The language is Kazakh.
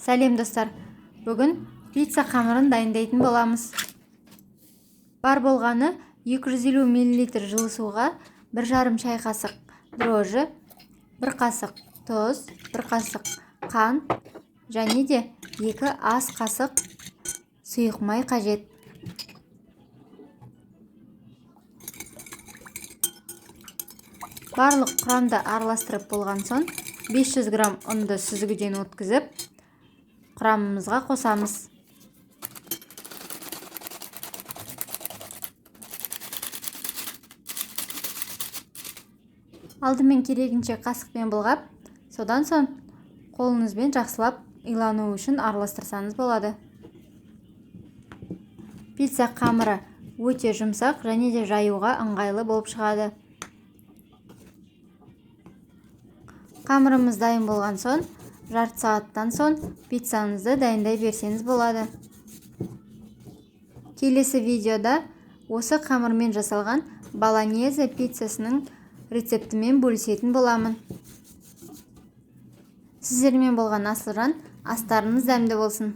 Сәлем, достар! Бүгін пицца қамырын дайындайтын боламыз. Бар болғаны 250 мл жылы суға 1,5 шай қасық дрожжи, 1 қасық тұз, 1 қасық қант және де 2 ас қасық сұйық май қажет. Барлық құрамды араластырып болған соң 500 грамм ұнды сүзгіден өткізіп, құрамымызға қосамыз. Алдымен керегінше қасықпен былғап, содан соң қолыңызбен жақсылап илану үшін араластырсаңыз болады. Пицца қамыры өте жұмсақ және де жаюға ыңғайлы болып шығады. Қамырымыз дайын болған соң, жарты сағаттан соң пиццаңызды дайындай берсеңіз болады. Келесі видеода осы қамырмен жасалған болоньезе пиццасының рецептімен бөлісетін боламын. Сіздермен болған Асылжан, астарыңыз дәмді болсын.